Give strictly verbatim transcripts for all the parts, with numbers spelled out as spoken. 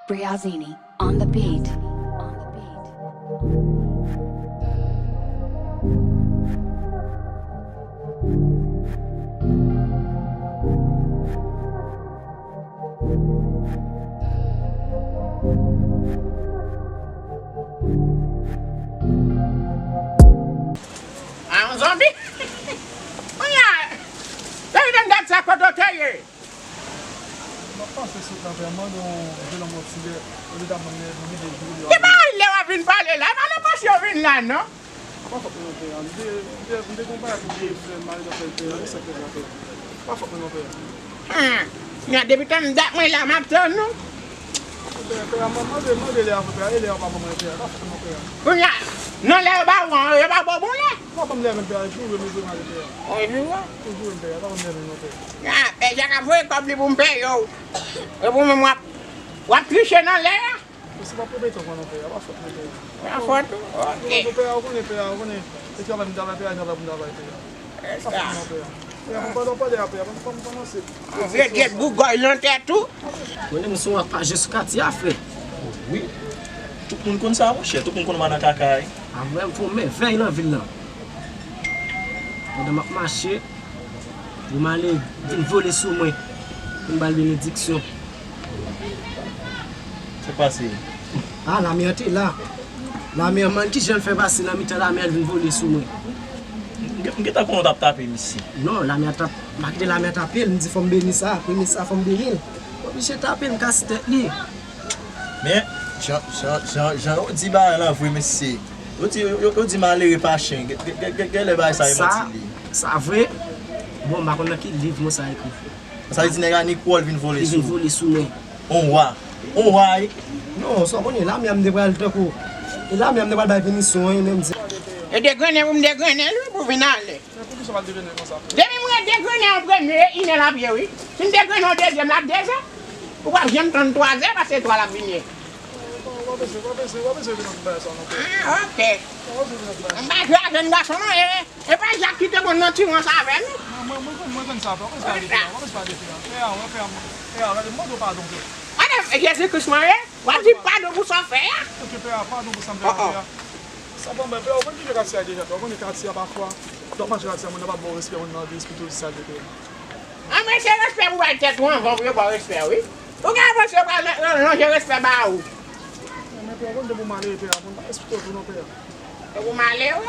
Briazini on the beat. A, yon zonbi? Kounye a, depi m dat sa, kote w te ye? M ap pase sot la, frè, m mande yon vye lanmò ti lè, olye ta banm lè, m vide di yo. Ki bagay lè w ap vin pale la? E pa nan pase w vin la, non. Pa fòt mwen non, pè a. M te, m te, m te gon bagay pou m te fè, m ale nan fè l, pè a. Se sa k fè sa, pè a. Pa fòt mwen non, pè a. Hmm. Nya, depi tann dat mwen la, m ap tann ou. Pè a, pè a, mande, mande lè a, pè a. E lè a pa ban mwen, pè a. Pa fòt mwen non, pè a. Kounye a, nan lè yo ba w an, yo pa ba w bon lè? Yo pa ban m lè menm, pè a. Yo joure m, yo joure m ale, pè a. Yo joure w? Yo joure m, pè a. Yo pa ban m lè menm non, pè a. Nya, pè Jack ap voye kòb li pou m peye w. E pou mwen, w ap, w ap triche nan lè a. Mesye, m ap repete ankò non, pè a, pa fòt mwen, pè a. Pa fòt ou? Ok. Pè a, ou konnen, pè a, ou konnen. Se travay m travay, pè a, travay pou m travay, pè a. Pa fòt mwen non, pè a. Pè a, mwen pa nan pale a, pè a, pa, pa, pa nan se. Yon vye tèt bougòy nan tèt ou. Konnen m se yon wak pa je sou katye a, frè. Wi. Tout moun konn sa, monchè. Tout moun konn m nan kaka, wi. A, vrè, m fè yon mèvèy nan vil lan. Pandan m ap mache, yon malere vin vole sou mwen pou m ba l benediksyon. Sa k pase? A, lame an te la. Lame an, man, ki jan l fè pase nan mitan lame an, l vin vole sou mwen? M gen-, m gentan konnen w t ap tape misye. Non, lame an t ap, m pa kite lame an tape l, m di fò m beni sa, premye sa fò m beni l. M oblije tape l, m kase tèt li. Men, jan, jan, jan, jan yo di bagay lan vre, mesye. Yo di, yo, yo, yo di malere pa chen. Gen, gen, gen, gen lè bagay sa yo manti li. Sa vre? Bon, m pa konn nan ki liv mo sa ekri. Sa vle di nèg la ni kwòl vin vole sou. Li vin vole sou mwen. On wa. On wa, wi. Non, sa w konnen, lame a m te pral tankou. E lame a m te pral bay penisyon, wi, men m di. E degrennen pou m degrennen l, wi, pou vin ale. Men poukisa w pa degrennen konsa? Depi m ret degrennen an premye, inè l ap ye, wi. Si m degrennen an dezyèm, l ap dezè. Ou p ap janm tann twazè, paske twa l ap vin ye. W ap bezwen, w ap bezwen, w ap bezwen vin nan bagay sa non, pè. Ah, ok. W ap bezwen vin nan bagay sa. M pa jwe a jèn gason, non, e, e pa Jak ki te konn nan tirans avè m. Mwen, mwen, mwen konn, mwen konn sa, pè. W ap bezwen pale, pè. W ap bezwen pale, pè. Pè a, wè, pè a, pè a, gade, m mande w padon, pè. Gade, Jezi Kris mwen ye, w ap di m padon pou sa w fè a. Ok, pè a, padon pou sa m fè a, pè a. Sa pa mal, pè a, ou konn ki jan katye a deja, pè a. Ou konnen katye a pafwa, lè w mache katye a, moun nan pa ba w respè, moun nan anvi espirityalize sa l te fè. An, men se respè pou bay tèt ou anvan pou yo ba w respè, wi. Ou gen enpresyon yo pral lonje respè ba ou. Men pè a, ou konn depi w malere, pè a, moun pa respekte w tou non, pè a. Depi w malere? Ou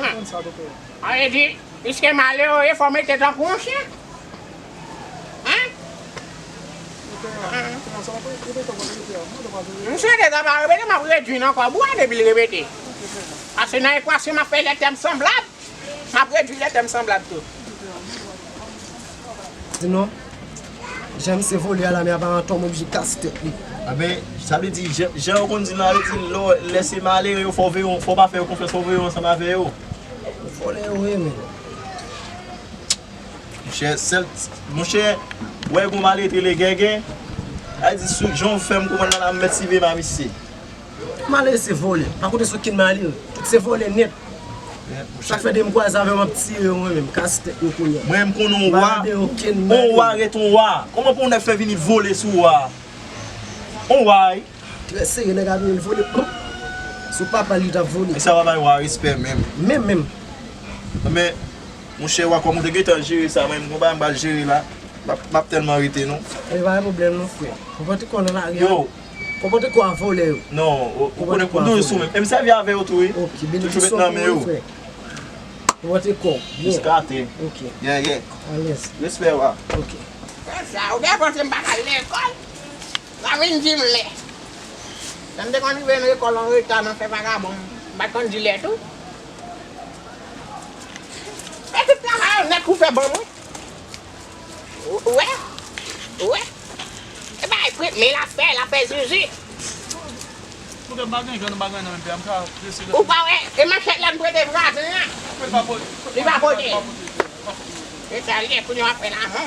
konn sa tou, pè a. An, e di, piske malere w ye, fò w mete tankou yon chen. Hein? M swete sa pa repete, m ap redui nan kòb ou a depi l repete. Paske nan ekwasyon, m ap fè lè tèm sanblab, m ap redui lè tèm sanblab tou. Di non, jan misye vole a la, men apa antan m oblije kase tèt li. Enben, sa vle di, jan, jan yo konn di nan Ayiti, lè, lè se malere yo, fò w veye, fò w pa fè yo konfyans, fò w veye ansanm avè yo. Vòlè yo ye, men. Monchè, sèl, monchè, wè gon malere t rele Gègè. A di sou jan w fè m konprann la, la m mèt siveye pa misye. Malere se vòlè. Pa konte sou okenn malere. Tout se vòlè nèt. Sa k fè de m kwaze avè yo, m ap tiye yo mwen menm. Kase tèt yo kounye a. Mwen, m konn on wa. On wa ret on wa. Kòman pou yon nèg fè vini vole sou wa? On wa, wi. Trè serye, nèg ap vin vole. Sou papa li t ap vole. Mesye a pa bay wa respè menm. Menm, menm. Men, monchè, wa, kòman w te gentan jere sa, mwen, m gon bagay m pral jere la. M ap, m ap tèlman rete, non. E pa gen pwoblèm, non, frè. Konpòte kò w nan lari a. Yo. Konpòte kò w a vòlè yo. Non, ou, ou konnen, ou toujou sou menm. E m sèvi avè yo tou, wi. Ok, benediksyon pou ou, frè. Konpòte kò w byen. Jiska tè. Ok. Yeah, yeah. Alèz. Respè, wa. Ok. Sa, ou gen panse m pa t al lekòl? Sa vin di m lè. Lè m te konn rive nan lekòl an reta nan fè vagabon, m pa t konn di lè tou. E tout travay yo nèt ou fè ban mwen. Ou, ou wè? Ou wè? E bagay premye l ap fè, l ap fè zuzu. Ou pa wè, e manchèt la m prete vwazen an. Li pa pote. Li pa pote. E sa l ye, kounye a w ap fè lajan.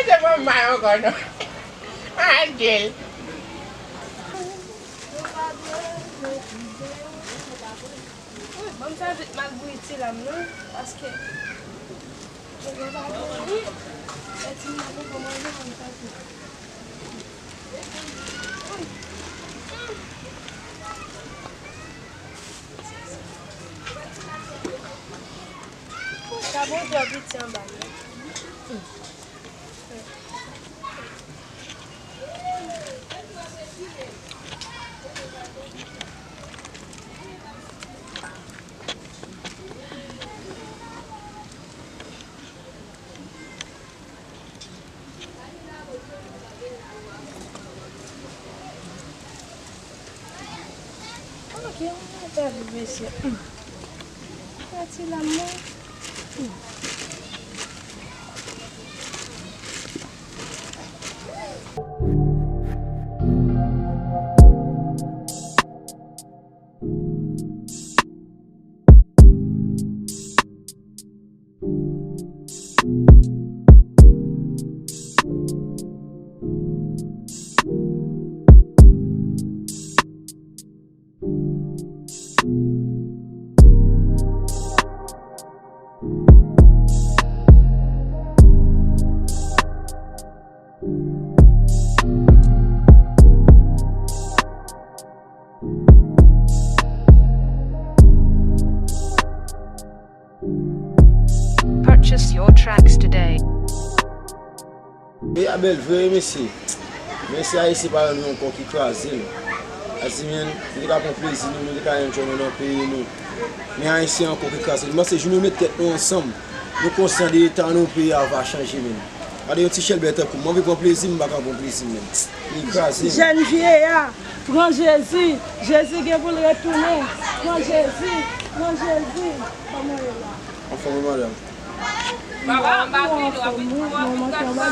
Ay, se pa mal ankò, non. Ay, Jil. Wi, ban m sèvi mal bouyi ti lam nan, paske mwen gen pa bouyi, e ti moun nan poko manje, ban m sèvi. Sa bon twò piti anba. Ok, mwen te vin mesye. Hmm. Pati la mwen. Hmm. Purchase your tracks today. Peyi a bèl vre wi mesye. Men se Ayisyen parèy nou ankò ki kraze l. Ayisyen, nou te ka pran plezi nou, nou te ka enjoy nou nan peyi nou. Men Ayisyen ankò ki kraze l. M panse jou nou met tèt nou ansanm, nou konsyan de eta nou, peyi a va chanje menm. Gade yon ti chèlbè tankou m, m anvi pran plezi m, m pa ka pran plezi m menm. Li kraze m. Jèn vyeya, pran Jezi. Jezi gen pou l retounen. Pran Jezi, pran Jezi. Kòman w ye la? Anfòm wi madanm. Papa, m pa vini, w ap vin pou w ap vin gad sa.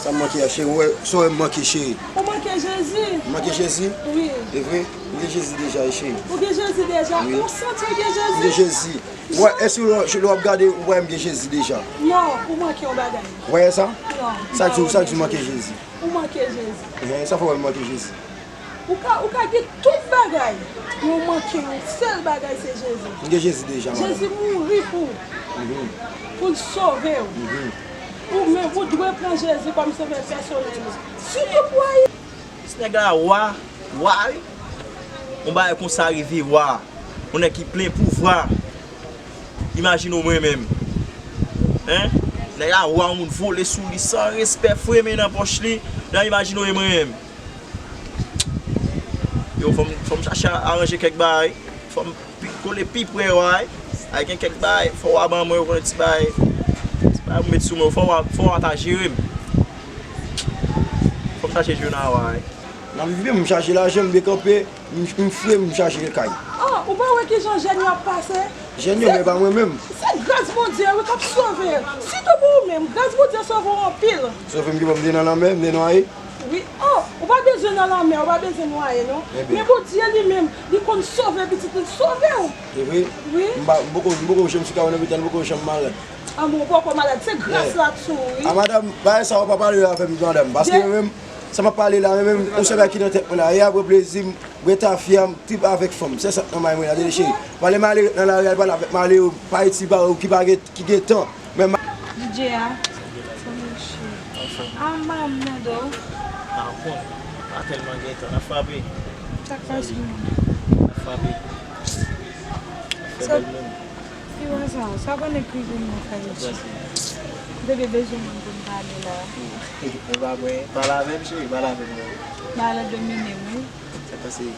Sa m manke a, cheri? Ou wè, sa w wè m manke, cheri? Ou manke Jezi? M manke Jezi? Wi. E vre? M gen Jezi deja, wi, cheri. Ou gen Jezi deja? Wi. Ou santi w gen Jezi? M gen Jezi. Ou wè, èske lè, lè w ap gade, ou wè m gen Jezi deja? Non, ou manke yon bagay. Ou wè sa? Non. Sa k di w, sa k di w manke Jezi? Ou manke Jezi. Ehe, sa fè w wè m manke Jezi? Ou ka, ou ka gen tout bagay, men w manke yon sèl bagay, se Jezi. M gen Jezi deja, madanm. Jezi mouri pou, mhm, pou l sove w. Mhm. Ou menm, ou dwe pran Jezi kòm sovè pèsonèl ou. Sitou pou Ayiti. Nèg la wa, wa wi. Yon bagay konsa rive wa. Yon nèg ki plen pouvwa. Imajine w mwen menm. Hein? Nèg la wa, yon moun vole sou li san respè, fremen nan pòch li. Nan imajine w mwen menm. Yo, fò m, fò m chache aranje kèk bagay. Fò m pi, kole pi pre wa. Ay gen kèk bagay, fò wa ban mwen, ou konnen ti bagay. Ti bagay pou met sou mwen, fò wa, fò wa ta jere m. Fò m chache jwe nan wa. Nan vi m, m chache lajan, m byen kanpe, m, m fre, m chache kay. Oh, ou pa wè kijan jèn yo ap pase? Jèn yo, men pa mwen menm. Se gras Bondye, wi, k ap sove. Sitou pou ou menm, gras Bondye sove w anpil. Sove m ki bon, m te nan lanmè, m te nwaye. Wi, oh, ou pa bezwen nan lanmè, ou pa bezwen nwaye, non. Ebyen. Men Bondye li menm, li konn sove pitit li, sove w. E vre? Wi. M pa, m poko, m poko janm sou kay lopital, m poko janm malad. Ah bon, ou poko malad, se gras la sou ou, wi. A madanm, bagay sa ou pa pale avè m, madanm, paske mwen menm, sa m ap pale la, mwen menm, yon sèl bagay ki nan tèt mwen la, e apre plezi m, bwè tafya m, trip avèk fanm, se sa k nan may mwen la, tande cheri. Pale malere nan lari, al pale avèk malere, pa iti ba ou ki pa gen, ki gen tan. Men ma- D J a, kòman cheri? Anfòm. A, m pa nan do. A bon, pa tèlman gen tan, n ap frape. Sa k pase menm? N ap frape. Fè bèl moun. Pi wè sa, sa konnen k rive m nan kay ou. Bebe bezwen moun pou m pale la. Ou pa mwen, pale avè m cheri, pale avè m non. Malè domine m wi. Sa k pase?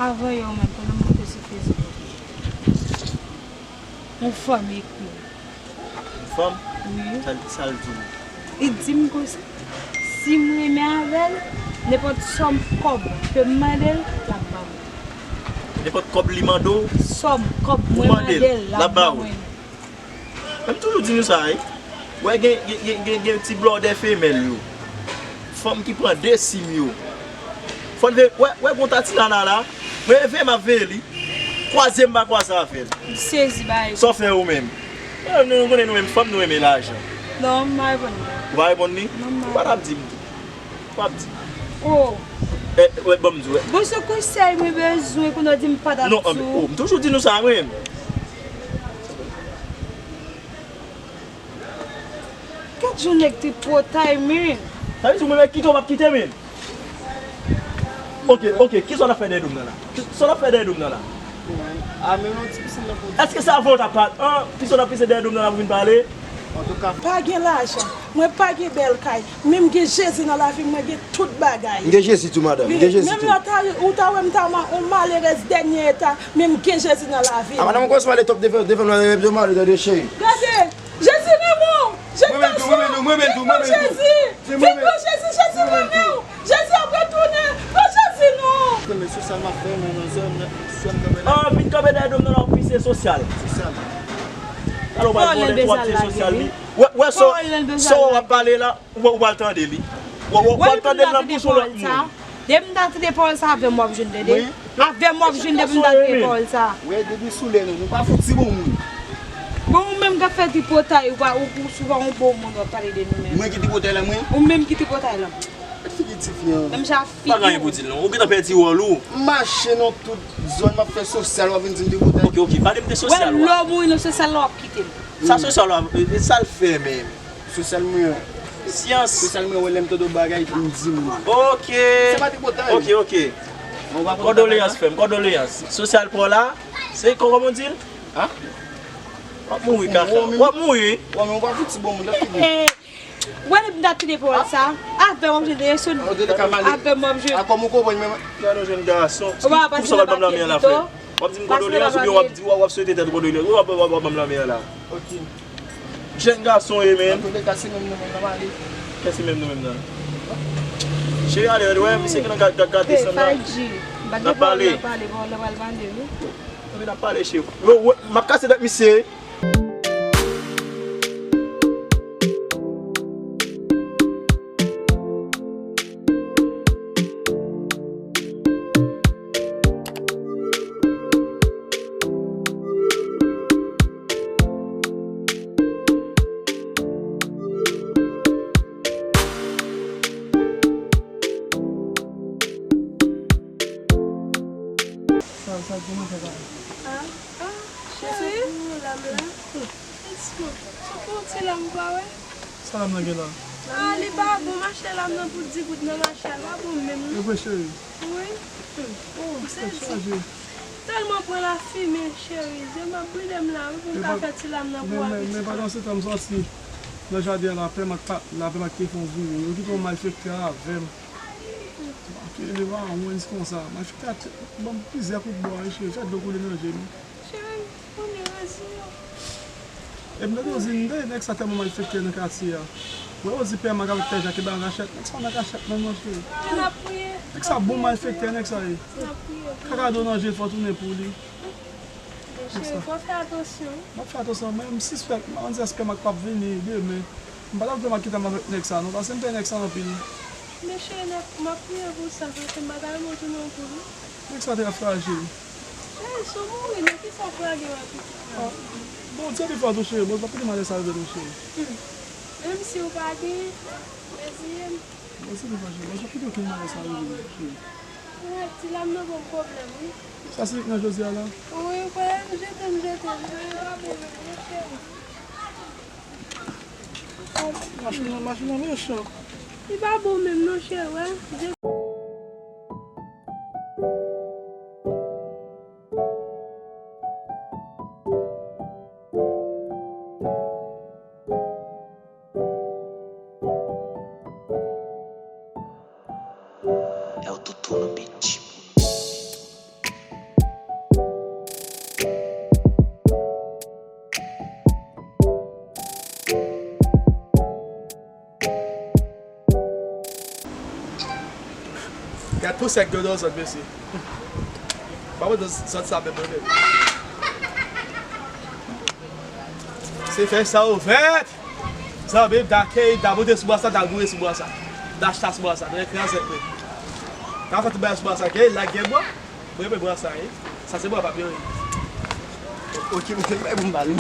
Avan yè ou menm, pandan m monte sou Facebook, yon fanm ekri m. Yon fanm? Wi. Sa l, sa l di w? Li di m konsa, si m renmen avè l, nenpòt sòm kòb ke m mande l, l ap ban mwen. Nenpòt kòb li mande w, sòm, kòb ou mwen mande l, l ap ba ou. Men m toujou di nou sa, wi. Wè, gen, gen, gen, gen, gen ti blòdè femèl yo. Fanm ki pran de sim yo. Fò n veye, wè, wè, gon Tatinana la. Mwen veye, m ap veye li. Kwaze m pa kwaze avè l. M sezi, bay. Sa w fè ou menm? Eh, nou, nou konnen nou menm fanm, nou renmen lajan. Non, m pa reponn li. Ou pa reponn li? Non, m pa reponn. Ou pa t ap di m tou. W ap di. Oh. Eh, wè, ban m di w, wè. Bon, se konsèy mwen bezwen, kounye a w di m pa t ap di w. Non, oh, m toujou di nou sa, mwen. Gad jan nèg tripotay, men. Sa vle di w menm kite w p ap kite, men. Ok, ok, kisa w t ap fè dèyè do m nan la? Kisa w t ap fè dèyè do m nan la? A, men yon ti pisin nan pou. Èske se avè w t ap pa-, an, kisa w t ap pise dèyè do m nan la pou vin pale? Antouka. Pa gen lajan. Mwen pa gen bèl kay, men m gen Jezi nan lavi m, mwen gen tout bagay. M gen Jezi tou, madanm, m gen Jezi tou. Menm lè w ta, ou ta wè m ta ma-, yon malerèz dènye eta, men m gen Jezi nan lavi m. A, madanm, ou kòmanse pale twòp devan, devan mwen, devan mwen, tande, cheri. Gade, Jezi renmen w, je t'aime. Vin pran Jezi, vin pran Jezi, Jezi renmen w, Jezi ap retounen, pran Jezi non. Tande, sosyal m ap fè, men nan zòn, sè m kanpe la. Ah, vin kanpe dèyè do m nan la, w ap pise sosyal. Sosyal. Alò, w pral vòlè, w ap tiye sosyal li. Wè, wè, sa w ap pale la, ou, ou pral tande li. W, w, w pral tande l nan bouch yon lòt moun. Depi m ta tande pawòl sa, avè m w ap jwenn, tande. Avè m w ap jwenn depi m ta tande pawòl sa. Wè, depi sou lè nou, nou pa fout ti bon moun. Bon, ou menm k ap fè tripotay, ou pa, ou, ou souvan yon bon moun w ap pale de nou menm. Mwen ki tripotay la, mwen? Ou menm ki tripotay la. Gad figi ti fi an. Menm jan figi w. Pa gen anyen pou di l non. Ou gentan pèdi wòl ou. M mache nan tout zòn, m ap fè sosyal, w ap vin di m tripotay. Ok, ok, pale m de sosyal ou a. Wè, lè w mouri nan sosyal la, w ap kite m. Sa sosyal ou a, e, e sa l fè menm? Sosyal mwen. Syans. Sosyal mwen, wè, lè m tande yon bagay, pou m di moun. Ok. Se pa tripotay. Ok, ok. Kondoleyans, frè m, kondoleyans. Sosyal pa w la, se kò-, kòman w di l? A? W ap mouri, kaka. W ap mouri. Wè, men ou pa fouti bon moun, lè figi. Wè, depi m ta tande pawòl sa, avè m w ap jwenn, avè m w ap jwenn. A, kòm ou konprann, men. Gade yon jèn gason. Ou pa pase nan papye pito. W ap di m kondoleyans oubyen w ap di, w ap, w ap swete tèt ou kondoleyans. Ou w ap, w ap, w ap ban m lanmè a la. Ok. Jèn gason e, men. Antouka, se menm nou menm nan pale. Kè se menm nou menm nan? Cheri, ale, wè, misye ki nan gad, gad, gad desann la. N ap pale. N ap pale, pawòl la pral pale, wi. Anben, n ap pale, cheri. Yo, wè, m ap kase dèt misye. Sa, sa, kòman fè sa? Ah, ah, cheri. Sou pou lam la. Sou pou ti lam pa wè. Sa lam nan gen la? Ah, li pa bon, m achte lam nan pou dis goud nan mache a, l pa bon menm non. E vre, cheri? Wi. Oh, tèt chaje. Tèlman pran lafimen, cheri. Je m ap bride m la, wi, pou m ka fè ti lam nan pou w abitye. Men, men, men pandan se tan m sòti nan jaden an, lapè m ak pa, lapè m ak te fè yon vire. Yo kite yon malfektè avè m. Ki leve a wens konsa. Malfektè a te ban m plizyè kout bwa, wi, cheri. Fè dlo koule nan je m. Cheri, ou ni rezon. E m tande w di, m tande nèg sa tèlman malfektè nan katye a. Wè, w di pè Mak avèk pè Jak ki ba l kachèt. Nèg sa pa nan kachèt, non, non, cheri. N ap priye. Nèg sa bon malfektè, nèg sa ye. N ap priye. Kaka do nan je l, fò tounen pou li. Men cheri, fò fè atansyon. M ap fè atansyon, men m sispèk, m ann di èske Mak p ap vini demen. M pa t ap vle Mak kite m avèk nèg sa, non, paske m pè nèg sa anpil. Men cheri, n ap, m ap priye pou sa, paske m pa ta renmen w tounen pou li. Nèg sa trè frajil. Cheri, si w mouri, nan kisa w prale wè pitit la? Ah, Bondye pi fò tou, cheri. Bondye p ap kite malè sa rive nou, cheri. Hmm. Menm si w pa gen, reziye m. Bondye pi fò, cheri. Bondye p ap kite okenn malè sa rive nou, cheri. Wè, ti lam nan ban m pwoblèm, wi. Sa se nan jodi a la? Wi, w konnen m jete, m jete, m jete, m jete, m jete. Machin nan, machin nan mechan. Li pa bon menm non, cheri, wè. É o Tutu no beat. Gad pou sèk dodo sot, mesye. Pa mwen zòt sa menm mwen menm. Se fè sa ou fèt. Zanmi m ta key, ta monte sou bwa sa, ta goure sou bwa sa. Ta chita sou bwa sa, nan kraze mwen. Ta fè tout bagay sou bwa sa, gen lak, gen bwa. Mwen renmen bwa sa, wi. Sa se bwa pa byen, wi. Ok, mwen te bay pou m ba li.